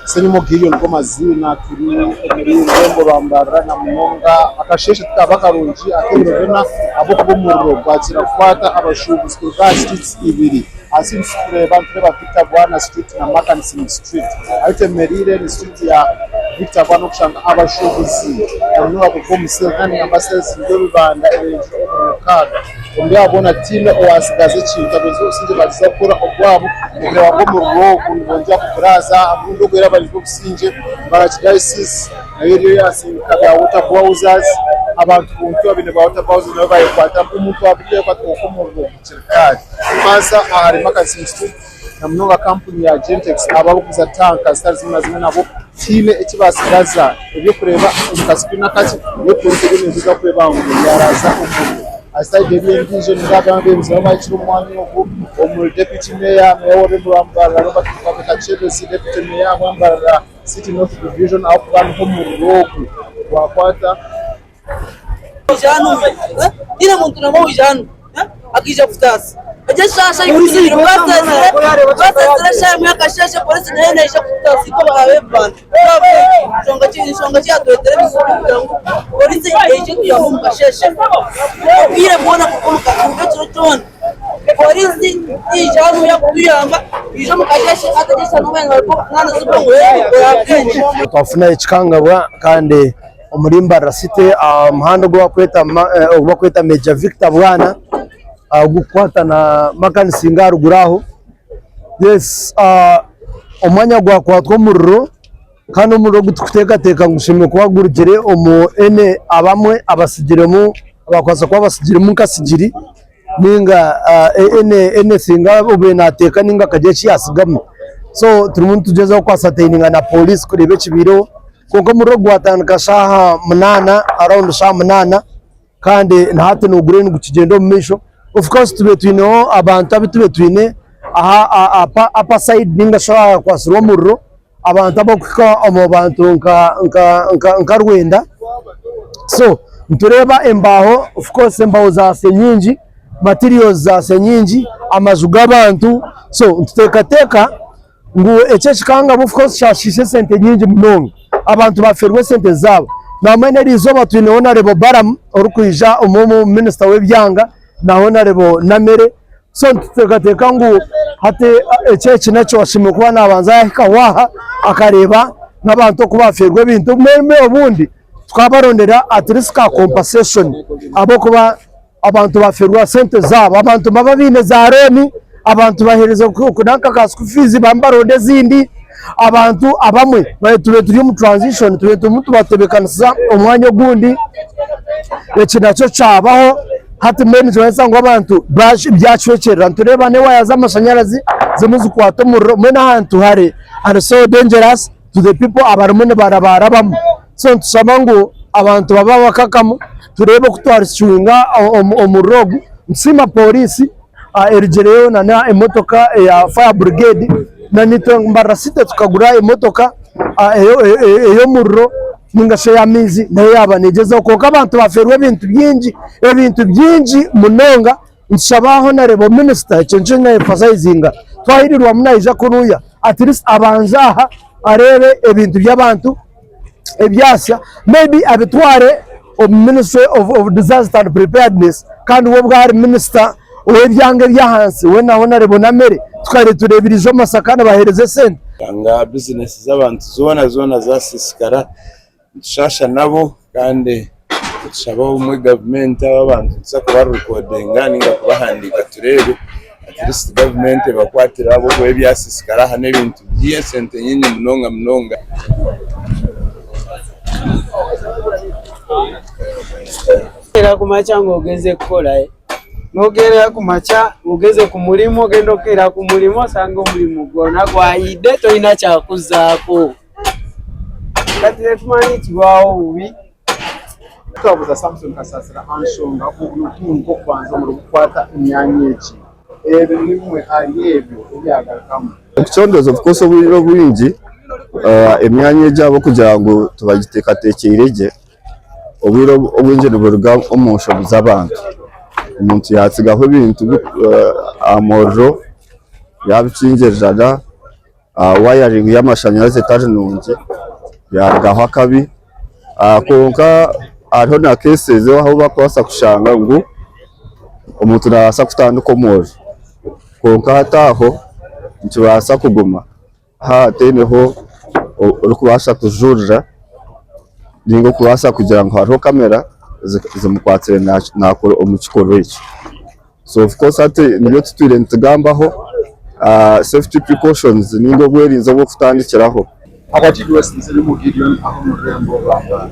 Ssenyomo Gideon Gomazina turi omuri rurembo rwa Mbarara na munonga akasheeshe tikaba karungi ak'ebiro bina ahabw'okuba omuriro gwakira kukwata abashuubuzi kuruga aha streets ibiri. Aha streets tukureeba nitureeba Victor Bwana Street na Makansin Street. Ahu twemereire ni street ya Victor Bwana orikushanga abashuubuzi na munonga kuruga omu cells nari ningamba cells nibyo bibanda ebirengire omuri mukaaga. Omuri abo boona tihaine owaatsigaza ekintu, abarinzi b'obusingye baagyezaho kukora ogwabo okureeba ngu omuriro ogu nibongyera kuguraaza. Aha murundi ogu reero abarinzi b'obusingye ba Archdiocese nayo eriyo yaasindika ba water bowsers, abantu buntu abaine ba water bowsers nabo baayekwata omuntu wa buriijo yaayekwata kwonka omuriro gukiri kare. Twaza ahari Makasi Institute na munonga kampuni ya Gentex abo abarikuguza tanka zitari zimwe na zimwe nabo tihaine eki baatsigaza eby'okureeba omu kascreen akakye eby'okukoresa ebyo nibigyezaho kureeba ngu byaraaza omuriro. Aha side eriyo endiijo nindeeba abeebembezi nabo bahikire omu mwanya ogu omuri Deputy Mayor, Meeya w'orurembo rwa Mbarara Robert Mugabe Kakyebezi, Deputy Mayor wa Mbarara City North Division ahabw'okuba niho omuriro ogu gwakwata. Tihaine muntu n'omwe owaija hanu akaija kutaasa. Egi eshaaha baseesire eshaaha emwe y'akasheeshe poriisi nayo neija kututaasa itwe ab'ebibanda. Enshonga ki yatureetera ebizibu n'okugira ngu poriisi eije etuyambe omu kasheeshe. Obwire bwona kuruga ekiro kyona poriisi teija hanu kutuyamba, eija omu kasheeshe hati egi eshaaha Twafuna ekikangabwa kandi omuri Mbarara City aha muhanda ogu barikweta Major Victor Bwana ogurikukwata na Makansinga aharuguru aho. Omwanya gwakwatwa omuriro kandi omuriro ogu turikuteekateeka ngu gushemereire kuba gurugire omu abamwe abatsigiremu abakubaasa kuba batsigiremu nka sigiri ninga anything obaire nateeka ninga akagira eki yatsigamu. So turimu nitugyezaho ku ascertaininga na poriisi kureeba ekibaireho. Kwonka omuriro gwatandika shaaha munaana around shaaha munaana kandi na hati niguriyo nigukigyenda omu maisho. Of course tubaire twineho abantu abu tubaire twine aha upper side ninga shi ahakwatsirwe omuriro, abantu abarikuhika omu bantu nka rwenda. So nitureeba embaaho of course embaaho zaasya nyingi, materials zaasya nyingi, amaju g'abantu so nituteekateeka ngu eki ekikangabwa of course kyashiisha esente nyingi munonga, abantu bafeerwa esente zaabo. Nambwenu eriizooba twine Honarebo Balaam orikwija omu minisita w'ebyanga na Honarebo Namere, so nituteekateeka ngu hati eki eki nakyo ashemereire kuba nabanza yahikaho aha akareeba n'abantu oku bafeerwa ebintu obundi tukabarondera at least ka compensation ahabw'okuba Abantu bafeerwa sente zaabo, abantu nibaba baine za looni, abantu baheereza nanka ka school fees bamwe baronda ezindi, abantu abamwe tubaire turi omu transition tubaire turimu tubatebeekanisiza omwanya ogundi, eki nakyo kyabaho hati mbwenu nikimanyisa ngu abantu byacwekyerera nitureeba n'ewaaya z'amashanyarazi zirimu nizikwata omuriro mbwenu ahantu hari so dangerous to the people abarimu nibarabarabamu. So nitushaba ngu abantu babe abakakamu tureebe oku twarisikinga omuriro ogu. Nitusiima pooriisi erugireyo nana emotoka eya fire brigade naitwe Mbarara city tukagura emotoka ey'omuriro ninga shi ey'amaizi nayo yaaba negyezaho kwonka abantu bafeerwa ebintu bingi, ebintu bingi munonga. Nitushaba Honarebo Minisita ekyo nikyo na emphasizinga twahirirwamu naija kunuya at least abanze aha areebe ebintu by'abantu ebyasya maybe abitware omu ministry of disaster and preparedness kandi we obwe ari minisita ow'ebyanga eby'ahansi we na Honarebo Namere tukare tureebirize omu Masaka nibaheereza esente. Shanga bizinesi z'abantu zoona zoona zasiisikara, nitushaasha nabo kandi nitushaba obumwe gavumenti aba abantu nituza kubarekodinga ninga kubahandiika tureebe at least gavumenti ebakwatire ahabw'okuba ebyasiisikara aha n'ebintu by'esente nyingi munonga munonga. Okeera kumakya ngu ogeze kukora, nokeera kumakya ngu ogeze ku murimo, ogenda okeera ku murimo osanga omurimo gwona gwahide toine kyakuzaako. Kati titumanya ekibaaho bubi. Twabuuza Samson Kasasira aha nshonga ogu n'omurundi gw'okubanza omuri kukwata emyanya egi. Ebi ni bimwe ahari ebyo ebi yaagarukamu. Okucondooza of course obwire obwingi emyanya egi ahabw'okugira ngu tibagiteekateekyeire gye, obwire obwingi niburuga omu nshobi z'abantu. Omuntu yaatsigaho ebintu aha muriro yaabikingirirana. Wiring y'amashanyarazi etari nungi yarugaho akabi kwonka hariho na cases ahu barikubaasa kushanga ngu omuntu nabaasa kutandika omuriro kwonka hati aho nikibaasa kuguma haaba hataineho orikubaasa kujurira ninga orikubaasa kugira ngu hariho kamera zimukwatsire nakora omu kikorwa ekyo. So of course hati nibyo tutwire nitugambaho safety precautions ninga obwerinzi obw'okutandikiraho. Habwaki Grace Nzirimu Gideon aha omu rurembo rwa Mbarara.